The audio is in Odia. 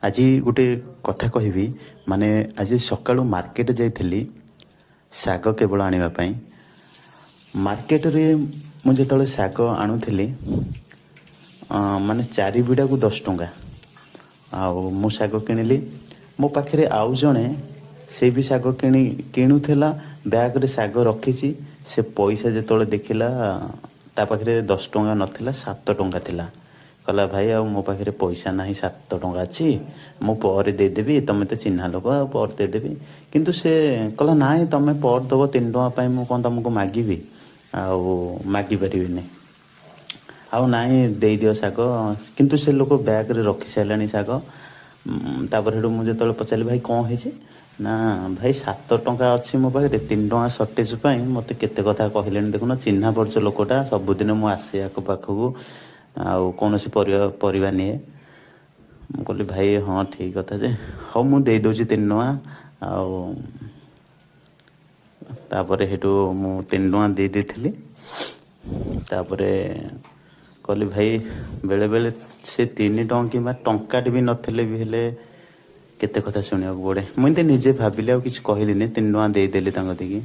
ଆଜି ଗୋଟେ କଥା କହିବି, ମାନେ ଆଜି ସକାଳୁ ମାର୍କେଟ ଯାଇଥିଲି ଶାଗ କେବଳ ଆଣିବା ପାଇଁ। ମାର୍କେଟରେ ମୁଁ ଯେତେବେଳେ ଶାଗ ଆଣୁଥିଲି, ମାନେ 4 ବିଡ଼ାକୁ 10 ଟଙ୍କା। ଆଉ ମୁଁ ଶାଗ କିଣିଲି। ମୋ ପାଖରେ ଆଉ ଜଣେ, ସେ ବି ଶାଗ କିଣୁଥିଲା, ବ୍ୟାଗରେ ଶାଗ ରଖିଛି। ସେ ପଇସା ଯେତେବେଳେ ଦେଖିଲା, ତା ପାଖରେ 10 ଟଙ୍କା ନଥିଲା, 7 ଟଙ୍କା ଥିଲା। କହିଲା, "ଭାଇ, ଆଉ ମୋ ପାଖରେ ପଇସା ନାହିଁ, 7 ଟଙ୍କା ଅଛି, ମୁଁ ପରେ ଦେଇଦେବି। ତମେ ତ ଚିହ୍ନା ଲୋକ, ଆଉ ପରେ ଦେଇଦେବି।" କିନ୍ତୁ ସେ କହିଲା, "ନାଇଁ, ତମେ ପରେ ଦେବ, 3 ଟଙ୍କା ପାଇଁ ମୁଁ କ'ଣ ତମକୁ ମାଗିବି? ଆଉ ମାଗିପାରିବିନି। ଆଉ ନାଇଁ, ଦେଇଦିଅ ଶାଗ।" କିନ୍ତୁ ସେ ଲୋକ ବ୍ୟାଗରେ ରଖି ସାରିଲାଣି ଶାଗ। ତାପରେ ସେଠୁ ମୁଁ ଯେତେବେଳେ ପଚାରିଲି, "ଭାଇ, କ'ଣ ହେଇଛି?" ନା, "ଭାଇ, 7 ଟଙ୍କା ଅଛି ମୋ ପାଖରେ, 3 ଟଙ୍କା ସର୍ଟେଜ୍ ପାଇଁ ମୋତେ କେତେ କଥା କହିଲେଣି। ଦେଖୁନ, ଚିହ୍ନା ପରିଚୟ ଲୋକଟା, ସବୁଦିନ ମୁଁ ଆସେ ଆଙ୍କ ପାଖକୁ ଆଉ କୌଣସି ପରିବା ପରିବା ନିଏ।" ମୁଁ କହିଲି, "ଭାଇ, ହଁ, ଠିକ୍ କଥା ଯେ, ହଉ, ମୁଁ ଦେଇଦେଉଛି 3 ଟଙ୍କା।" ଆଉ ତାପରେ ସେଇଠୁ ମୁଁ 3 ଟଙ୍କା ଦେଇ ଦେଇଥିଲି। ତାପରେ କହିଲି, ଭାଇ, ବେଳେବେଳେ ସେ 3 ଟଙ୍କା କିମ୍ବା ଟଙ୍କାଟେ ବି ନଥିଲେ ବି ହେଲେ କେତେ କଥା ଶୁଣିବାକୁ ପଡ଼େ। ମୁଁ ଏମିତି ନିଜେ ଭାବିଲି, ଆଉ କିଛି କହିଲିନି, 3 ଟଙ୍କା ଦେଇଦେଲି ତାଙ୍କ କତିକି।